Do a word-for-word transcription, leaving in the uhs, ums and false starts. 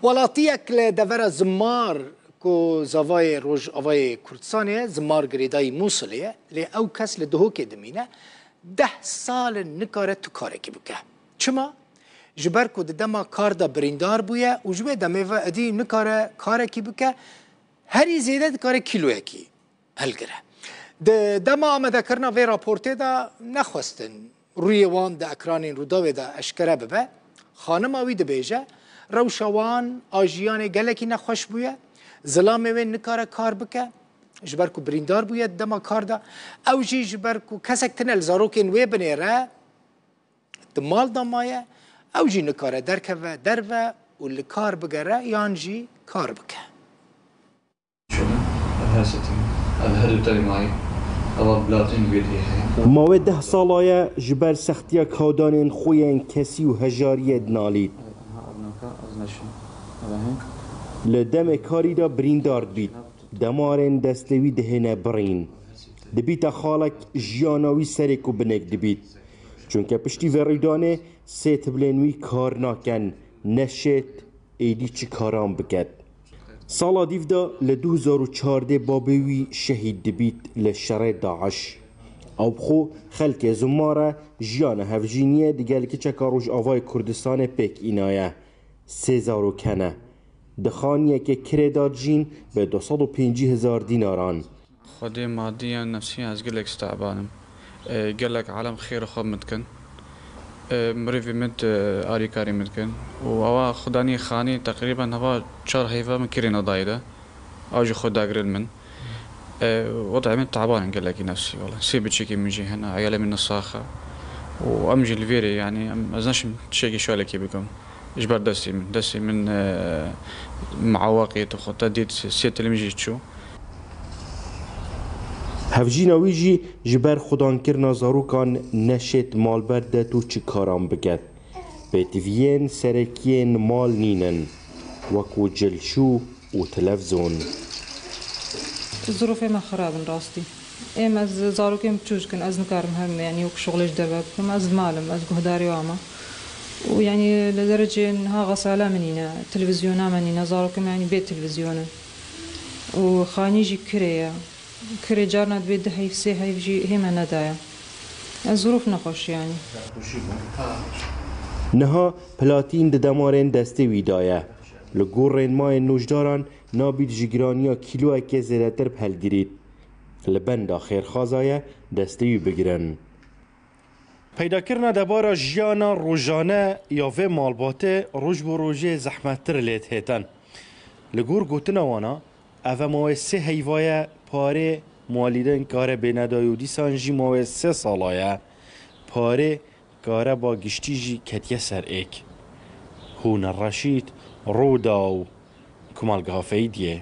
Welatiyek li devera Zimar ku zavayê Rojavayê Kurdistanê ye, Zimar girêdayî Mûsilê ye, lê ew kes li Duhokê dimîne, deh sal in nikare tu karekî bike. Çima? Ji ber ku di dema kar de birîndar bûye û ji wê demê ve êdî nikare karekî bike, herî zêde dikare kîloyekî hilgire. Di dema amadekirina vê raportê de nexwestin rûyê wan di ekranên Rûdawê de eşkere bibe. Xanima wî dibêje, rewşa wan a jiyanê gelekî nexweş bûye. Zilamê wê nikare kar bike, ji ber ku birîndar bûye di dema kar de. Ew jî ji ber ku kesek tune li zarokên wê binêre, di mal de maye. Ew jî nikare derkeve derve û li kar bigere yan jî kar bike. شدن. Ev her setî, ev her du terî mayî, eva bilatîn vê dî heye. Ma wê deh sala ye ji ber sextiya kawdanên xwe yên kesî û hejariyê dinalît. Niha ev naka ez neşim. Ev heng. Li demê karî de birîndar dibît. Demarên destê wî dihêne birîn. Dibîte xalek jiyana wî serê ku binêk dibît. Çunke piştî vê rûdanê sê tibilên wî kar naken, neşêt êdî çi karan biket. Sala dîv de li du hezar û çardeh babê wî şehîd dibît li şerê DAIŞ. Ew bi xwe xelkê Zimar e, jiyana hevjîniyê digel kiçeka Rojavayê Kurdistanê pêk înaye. Sê zarok hene. Di xaniyekê kirê de dijîn bi du sed û pêncî hezar dînaran. Xwedê madiyen, nefsiyen ez gelek steban im. E, gelek alem xêr xwe min dikin. E, mirivî min, e, alîkarî min dikin. Û ewa xudanî xanî teqrîben heva çar heyva min kirîna dayî de. Ew jî xwe dagirin min. E, wada min teban in gelekî nefsî wala. Sê biçekî min jî hene, eyalê min nisax e. Û em jî li vêrê, yanî, em, ez neşim tiştekî şalekî bikim. Ji ber destê min. Destê min, e, miawaqê dixwe te dît sê tilim jî çû. Hevjîna wî jî ji ber xudankirina zarokan neşêt malber det û çi karan biket. Pêtiviyên serekiyên mal nînin, wekû cilşû û televzon. Zirûfê me xirab in rastî. Êm ez zarokên biçûk in, ez nikarim herim, yanî wek şixulê ji derve bikim, ez di mal im, ez guhdarê wan me. Û yanî li derecê niha xesala min nîne, televîzyona me nîne, zarokên me yanî bê televîzyon in. Û xanî jî kirê ye. Kirê carna divê du heyv, sê heyv jî hê me nedaye. Ez zirûf nexweş yanî. Niha platîn di demarên destê wî de ye. Li gor rênmayên nûjdaran nabît ji giraniya kîloyekê zêdetir bi hilgirît. Li benda xêrxaza ye destê wî bigirin. Peydakirina debara jiyana rojane ya vê malbatê roj bi rojê zehmettir lê dihêtin. Li gor gotina wana, ev e mawê sê heyva ye, parê malî din kare bê nedayî û dîsan jî mawê sê sala ye. Parê kareba giştî jî ketiye ser êk. Hûn Reşîd, Rûdaw, Komelga Feydiyê.